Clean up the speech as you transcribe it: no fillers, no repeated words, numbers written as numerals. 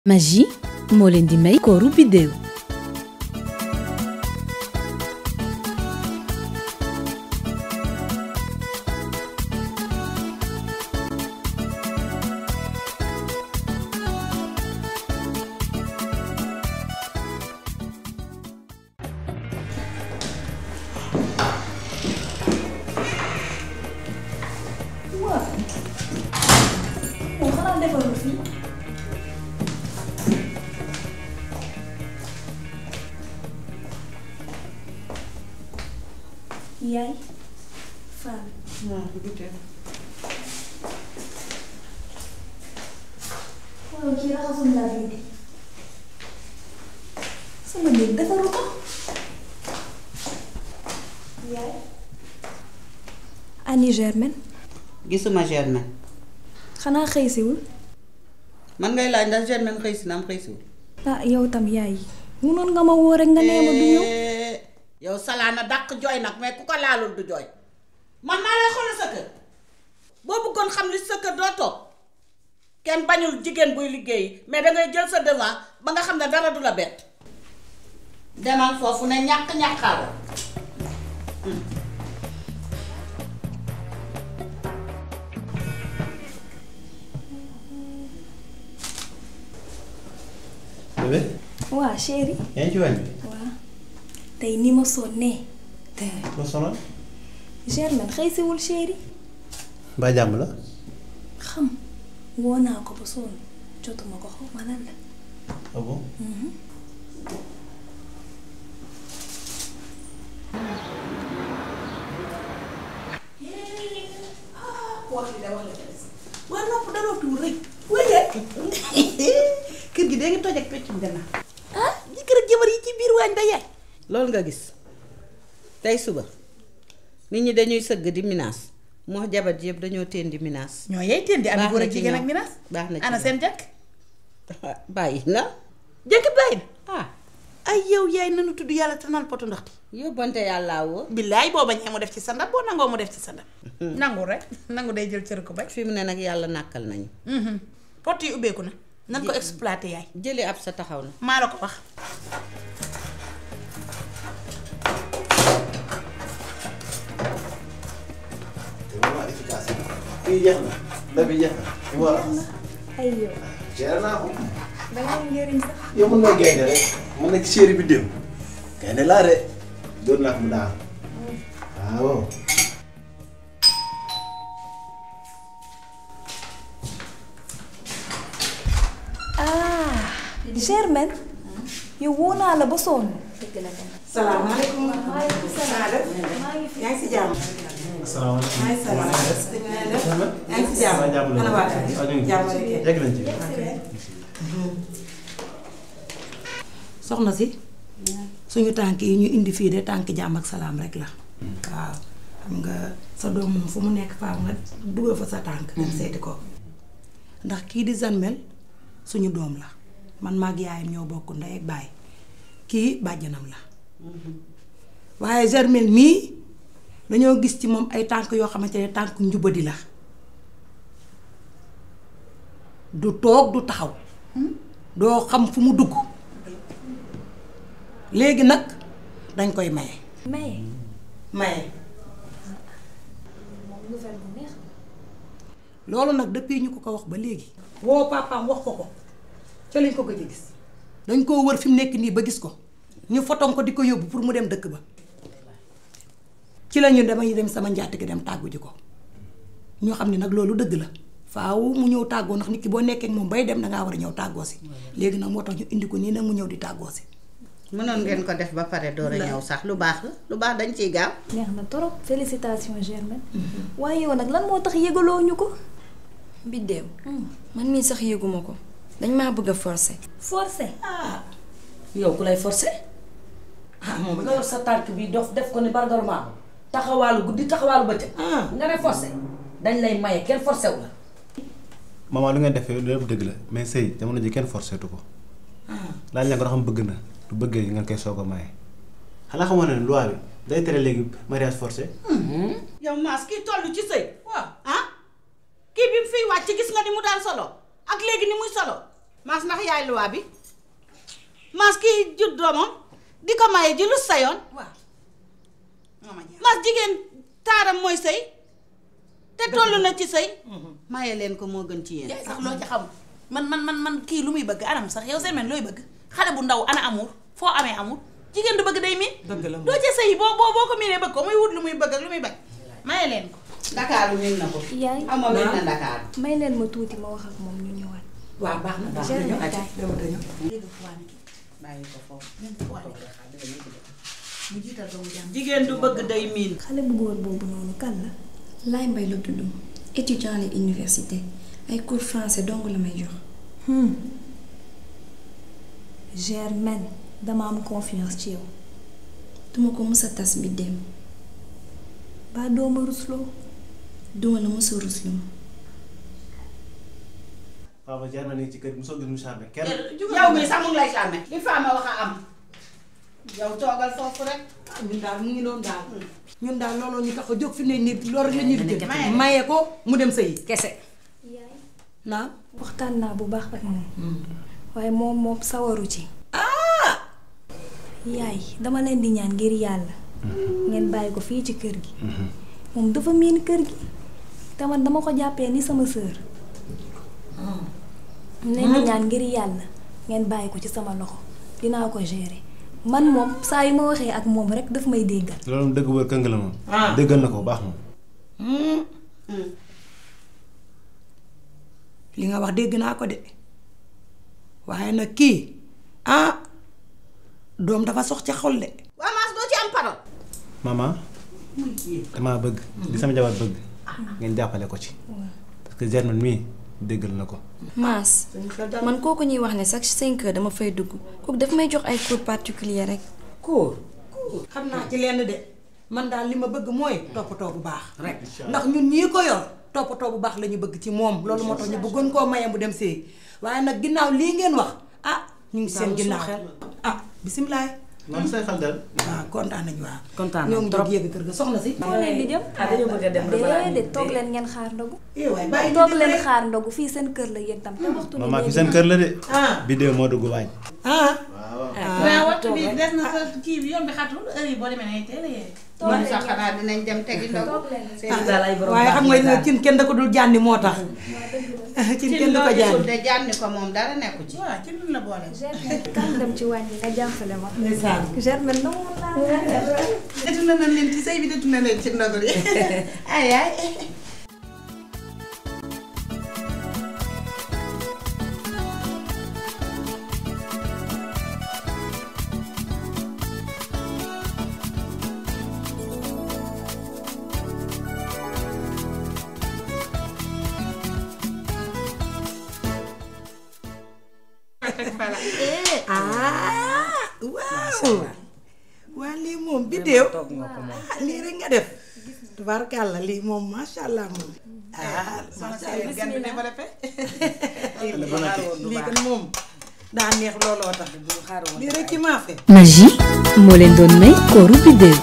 Magie moo leen di may kooru biddéew. Yaay Fall. waaw du tee. waaw kii raxasul laa léegi sama néeg defaru ko. yaay. ani Germaine. gisuma Germaine. xanaa xëy siwul. man ngay laaj ndax Germaine xëy si na am xëy siwul. ah yow tam yaay munoon nga ma woo rek nga nee ma du ñëw. yow salaana dàq jooy nag mais ku ko laalul du jooy man maa lay xoolal sa kër boo bëggoon xam li sa kër doo toog kenn bañul jigéen buy liggéey mais dangay jël sa devant ba nga xam ne dara du la bett demal foofu ne ñàkk-ñàkkaala bébé. waa chéri. yaa ngi ci wàññi. waa tey ni ma sonnee. ma sonal. Germaine xëy siwul chéri. mbaa jàmm la. xam woo naa ko ba sonn jotuma ko xaw ma lan la. ah bon. wax li da wax la ca des waaye nopp danoo tuur rek waaye kër gi dee ngi toj ak peccum gannaaw ah jëkkër ak jabar yi ci biir waañ ba yaay loolu nga gis tey suba nit ñi dañuy sëgg di minaas moo jabar ji yëpp dañoo teen di minaas ñoo yey teen di am góor ak jigéen ak minaas baax na ci ana seen jàkk bàyyi na jëkk bàyyi na ah ay yow yaay nanu tudd yàlla te naan potu ndox ti yóbbante yàllaa woo billaay boo bañee mu def ci sa ndab boo nangoo mu def ci sa ndab nangu rek nangu day jël cër ko bañ fi mu ne nag yàlla nàkkal nañu pot yi ubbeeku na nan ko exploité yaay jëli ab sa taxaw na maa la ko wax vraiment efficace. kii jeex na. ndab bi jeex na. voilà. ay yow. géré naa ko. danga am njëriñ sax. yow mën nga gaynde rek. mën na ci chéri bi dem. gaynde laa de. doon naa ko mu daal. waaw. ah Germaine. yow woo naa la ba sonn. dëgg la dem. salaamaaleykum maaleykum salaam. maa ngi fi. yaa ngi si jàmm asalaamaaleykum. maa ngi salaam yaa ngi si jàmm maa jàmm la. ana waa kër jàmm rek yegg nañ ci. soxna si suñu tànk yi ñu indi fii de tànk jàmm ak salaam rek la waaw xam nga sa doom moom fu mu nekk faaw nga dugal fa sa tànk dem seeti ko ndax kii di Germaine suñu doom la man maag yaayam ñoo bokk ndey ak baay kii bàjjanam la waaye Germaine mii dañoo gis ci moom ay tànk yoo xamante ne tànk njubadi la du toog du taxaw doo xam fu mu dugg léegi nag dañ koy maye. maye. maye. moom nouvelle bu neex. loolu nag depuis ñu ko wax ba léegi. woo papaam wax ko ca lañ ko gëj a gis. dañ koo wër fi mu nekk nii ba gis ko ñu fotom ko di ko yóbbu pour mu dem dëkk ba ci la ñu damay dem sama njaati gi dem tàggu ji ko ñoo xam ne nag loolu dëgg la faaw mu ñëw tàggoo ndax nit ki boo nekkee ak moom bay dem dangaa war a ñëw tàggoo si léegi nag moo tax ñu indi ko nii nag mu ñëw di tàggoo si. mënoon ngeen ko def ba pare door a ñëw sax lu baax la lu baax dañ ciy gaaw neex na trop félicitations Germaine. waaye yow nag lan moo tax yëgaloo ñu ko. Biddéew man mii sax yëguma ko dañ maa bëgg a forcer. forcé. ah yow ku lay forcé ah moom nga yor sa tànk bi dof def ko ni bargarumaa taxawaalu guddi taxawaalu bëccëg nga ne forcé dañ lay maye kenn forcé wu la. maman lu ngeen defee loolu yëpp dëgg la mais sëy jamono ji kenn forcé tu ko. laaj la ko xam bëgg na du bëggee ngeen koy soog a maye. xanaa xamoon ne loi bi day tere léegi mariage forcé. yow maas kii toll ci sëy waaw ah kii bi mu fiy wàcc gis nga ni mu daan solo ak léegi ni muy solo maas ndax yaay luwaa bi maas kii jur doomam di ko maye ji lu sa yoon waaw maas jigéen taaram mooy sëy te tollu na ci sëy maye leen ko moo gën ci yéen yaay sax loo ci xam man kii lu muy bëgg anam sax yow seen men looy bëgg xale bu ndaw ana amour foo amee amour jigéen du bëgg day miin dëgg la doo ci sëy boo ko miinee bëgg ko muy wut lu muy bëgg ak lu muy bañ maye leen ko Ndakaaru miin na ko yaay amoo miin na Ndakaaru may leen ma tuuti ma wax ak moom ñu ñëwaat. waaw baax na baax na Germaine ñëw kaay. dama dañu bàyyi ko foofu mu jiital doomu jàmm jigéen du bëgg day miin xale bu góor boobu noonu kan la. Laay Mbay la tudd étudiant à l'université ay cours français dong la may jox. Germaine dama am confiance ci yow. duma ko mës a tas bi dem ba dooma rusloo. duma la mës a ruslu ma. papa Germaine nii ci kër gi mosoo gis mu charmé kenn. yow mii sax mu ngi lay sàmme li faama wax a am yow toogal foofu rek ñun daal mu ngi noonu daal ñun daal looloo ñu tax a jóg fi ne nii loolu rek la ñuy def maye ko mu dem sëyi kese yaay naam waxtaan naa bu baax ak moom. waaye moom sawaru ci. yaay dama leen di ñaan ngir yàlla. ngeen bàyyi ko fii ci kër gi. moom dafa miin kër gi. te man dama ko jàppee ni sama sœur. leen di ñaan ngir yàlla ngeen bàyyi ko ci sama loxo dinaa ko gérer man moom saa yu ma waxee ak moom rek daf may déggal. loolu dëgg wër këng la moom. déggal na ko baax moom. li nga wax dégg naa ko de waaye nag kii doom dafa sox ca xol de. waa maas doo ci am parole maman damaa bëgg. li sama jabar bëgg. ngeen jàppale ko ci. parce que Germaine mii déggal na ko. Maas man kooku ñuy wax ne chaque 5 heures dama fay dugg kooku daf may jox ay cours particulier rek. cours xam naa ci lenn de man daal li ma bëgg mooy toppatoo bu baax rek ndax ñun ñii ko yor toppatoo bu baax la ñu bëgg ci moom loolu moo tax ñu bëggoon koo maye bu dem see waaye nag ginnaaw lii ngeen wax ñu ngi seen ginnaaw bisimilah. man say xel dal. waaw kontaan nañu waaw. kontaan ñoo ngi doon yéeg kër ga soxna si. foo leen di jëm. dañoo bëgg a dem déedéet toog leen ngeen xaar ndogu. waay bàyyi toog leen xaar ndogu fii seen kër la yéen tam. te waxtu bi maman fi seen kër la de. ah bidéo moo dugg waañ. waaw waxtu bi des na sa kii bi yoon bi xatul heure yi boo demee nay teel a yee ñun sax xanaa dinañ dem tegi ndogu waaye xam nga cin kenn da ko dul jànni moo tax. cin kenn du ko jànni de jànni ko moom dara nekku ci waaw ci dun la boole Germaine kan dem ci wàññi nga jàppale ma. ndeysaan. Germaine na mu laa. detu na leen ci sëy bi detu na leen ci ndogu yi ay ay waaw waa lii moom bidéew lii rek nga def tubaarkàlla lii moom masha allah moom masha allah lii kan moom daa neex looloo tax lii rek ci maafe Magie moo leen doon may kooru bidéew.